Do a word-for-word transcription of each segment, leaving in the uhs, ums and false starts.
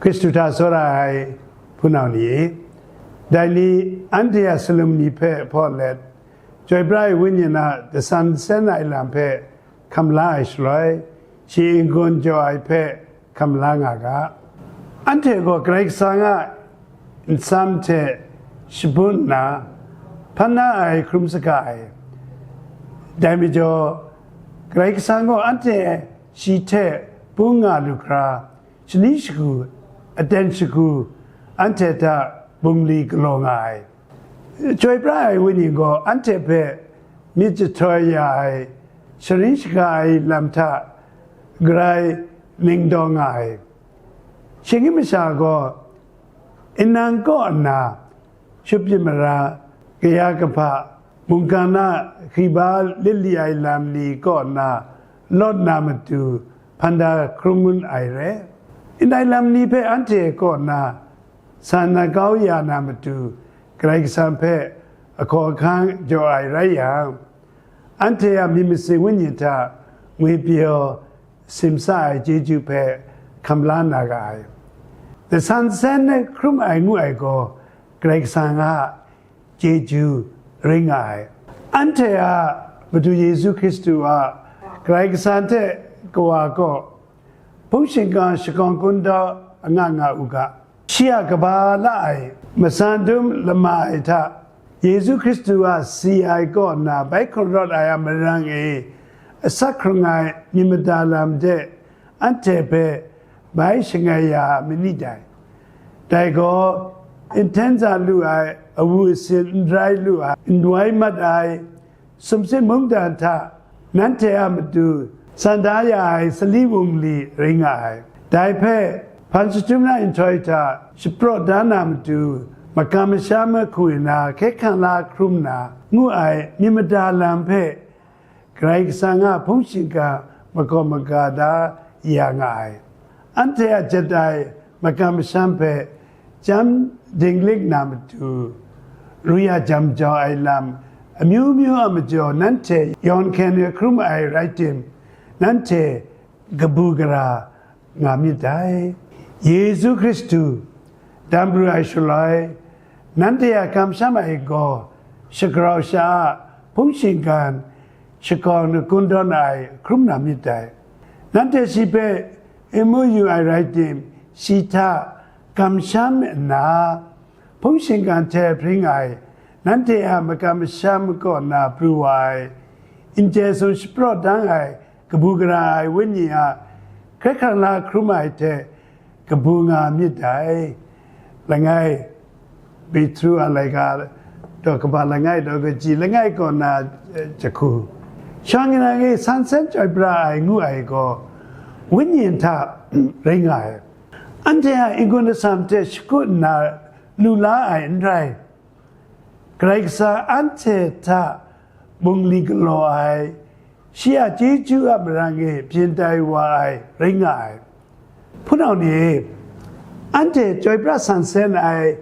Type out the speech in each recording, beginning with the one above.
Hkristu hta tsawra ai hpunau ni e, dai ni anhte a salum ni hpe hpaw let, Chyoi pra ai Wenyi a dasan sen ai lam hpe hkam la ai shaloi, shi n-gun jaw ai hpe hkam la nga ga. Anhte gaw Karai Kasang a nsam hte shabun nna, hpan na ai hkrum saga ai. Dai majaw, Karai Kasang gaw anhte shi hte bung nga lu hkra, shani shagu, aten shagu, anhte hta bungli galaw nga ai. Chyoi pra ai Wenyi gaw anhte hpe myit jahtoi ya ai, sharin shaga ai lam hta grai ningdawng nga ai. Shinggyim masha gaw, nnan kaw nna, shut myit mara, kaya kahpa, mungkan a hkriba lit li ai lam ni kaw nna lawt na matu hpan da hkrum ai re. Ndai lam ni hpe anhte kaw nna san na kau ya na matu, Karai Kasang hpe ahkaw ahkang jaw ai rai yang, anhte a myit masin Wenyi hta ngwi pyaw simsa ai chyeju hpe hkam la na ga ai. Dasan sen hkrum ai ngu ai gaw, Karai Kasang a chyeju ring nga ai. Anhte a Madu Yesu Hkristu a Karai Kasang hte Kawa kaw hpung shingkang shakawng kungdawn anga nga u ga. Shi a kaba la ai, matsan dum lama ai hta, Yesu Hkristu a si ai kaw nna bai hkun rawt ai a marang e asak hkrung ai myit mada lam de anhte hpe bai shangai ya a mani dai? Dai gaw, n hten za lu ai, awu asin n rai lu ai, n wai mat ai, sumsing mungdan hta nanhte a matu san da ya ai sali wungli rai nga ai. Dai hpe, hpan shadum na nhtoi hta shapraw da na matu, makam masham mahku na hkye hkrang la hkrum na ngu ai myit mada lam hpe, Karai Kasang a hpung shingkang makawp maga da ya nga ai. Anhte a jat ai makam masham hpe jam dinglik na matu, ru ya jam jau ai lam amyu myu a majaw nanhte yawn hkyen hkrum ai rai tim, nanhte kabu gara nga myit dai. Yesu Hkristu dam pru ai shaloi, nanhte a kamsham ai gaw shagrau sha-a hpung shingkang shakawng kungdawn ai hkrum na myit dai. Nanhte shi hpe n mu yu ai rai tim, shi hta kamsham nna, hpung shingkang hte hpring ai, nanhte a makam masham kaw na pru wa ai, n chye sung shapraw dang ai, kabu gara ai Wenyi a hkrai hkrang la hkrum ai hte kabu nga myit dai. Langai, Petru a laika daw kaba langai daw kaji langai kaw na, eh, jahku. Shawng nnan e san sen chyoi pra ai ngu ai gaw, Wenyi hta rai nga ai. Anhte a n-gun atsam hte shakut nna lu la ai n rai. Karai Kasang anhte hta bungli galaw ai, shi a chyeju a marang e byin tai wa ai rai nga ai. Hpunau ni e, anhte chyoi pra san sen ai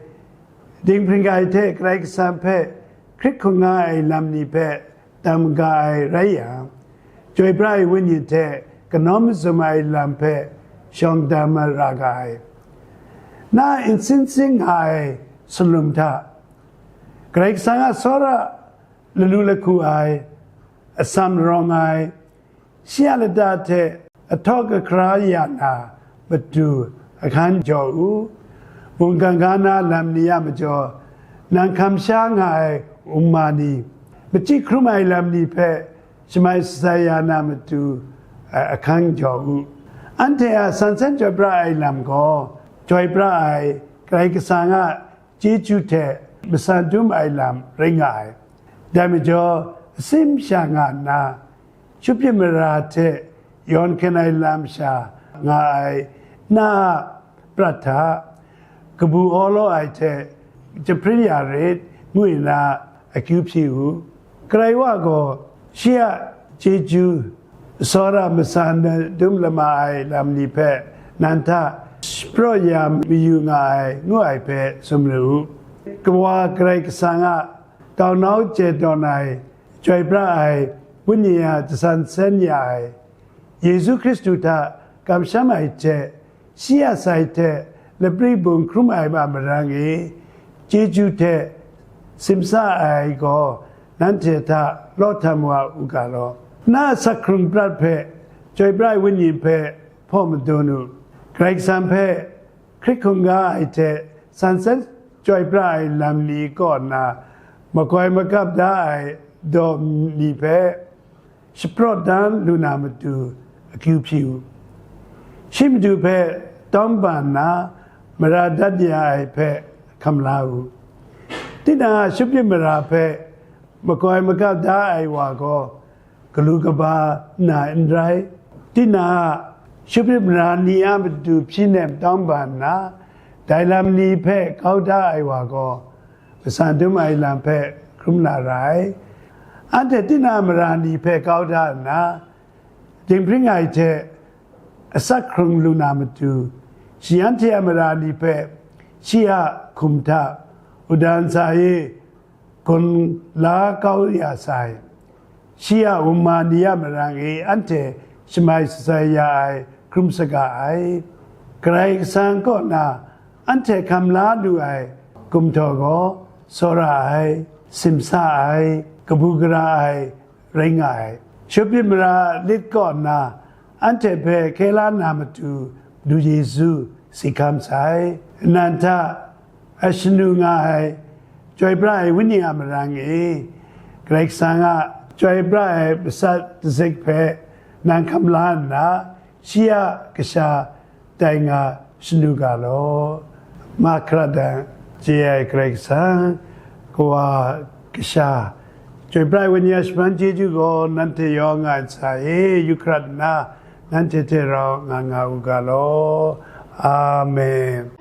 dinghpring ai hte Karai Kasang hpe hkrit hkungga ai lam ni hpe dam ga ai rai yang, chyoi pra ai Wenyi hte kanawn mazum ai lam hpe shawng dan mat ra ga ai. Na a nsin sing nga ai salum hta, Karai Kasang a tsawra lalu lahku ai, atsam rawng ai, shi a lata hte ahtawk ahkra ya na matu ahkan jaw u. Mungkan ga na lam ni a majaw, nang hkam sha nga ai wunma ni, machyi hkrum ai lam ni hpe shamai shatsai ya na matu, a-, ahkan jaw u. Anhte a san sen chyoi pra ai lam gaw, chyoi pra ai Karai Kasang a chyeju hte matsan dum ai lam rai nga ai. Dai majaw, asim sha nga nna, shut myit mara hte yawn hkyen ai lam sha nga ai na a prat hta, kabu awlaw ai hte jahprin ya rit, ngu nna akyu hpyi u. Karai wa gaw shi a chyeju, tsawra matsan dum lama ai lam ni hpe nan hta shapraw ya mayu nga ai, ngu ai hpe sumru u. Kawa Karai Kasang a taunau chye tawn ai, chyoi pra ai, Wenyi a dasan sen ya ai, Yesu Hkristu hta kamsham ai hte, shi a sai hte lapri bung hkrum ai a marang e, chyeju hte simsa ai gaw nanhte hta law htam wa u ga law. Na asak hkrung prat hpe, chyoi pra ai wenyi hpe hpaw madun u. Karai Kasang hpe hkrit hkungga ai hte san san chyoi pra ai lam ni kaw na, makoi makap da ai daw ni hpe shaprawt dan lu na matu akyu hpyi u. Shi matu hpe tawng ban nna mara dat ya ai hpe hkam la u. Tinang a shuprit mara hpe makoi makap da ai wa gaw galu kaba na n rai. Tinang a shuprit mara ni a matu hpyi nem tawng ban nna, dai lam ni hpe kau da ai wa gaw, matsan dum ai lam hpe hkrum na ra ai. Anhte tinang a mara ni hpe kau da nna, dinghpring ai hte asak hkrung lu na matu, shi anhte a mara ni hpe shi a hkum hta udan sa e, gun la kau ya sai. Shi a wunma ni a marang e anhte shamai shatsai ya ai hkrum saga ai. Karai Kasang kaw na anhte hkam la lu ai gumhtaw gaw, tsawra ai, simsa ai, kabu gara ai, rai nga ai. Shuprit mara lit kaw nna anhte hpe hkye la na matu du Yesu si hkam sai. Nnan hta a shanu nga ai chyoi pra ai wenyi a marang e, Karai Kasang a chyoi pra ai masat dazik hpe nang hkam la nna, shi a kasha tai nga shanu ga law. Mahkra dang, chye ai Karai Kasang, Kawa Kasha, chyoi pra ai wenyi a shaman chyeju gaw nanhte yawng nga ai ntsa e yu hkrat nna, nanhte hte rau nga nga u ga law. Amen.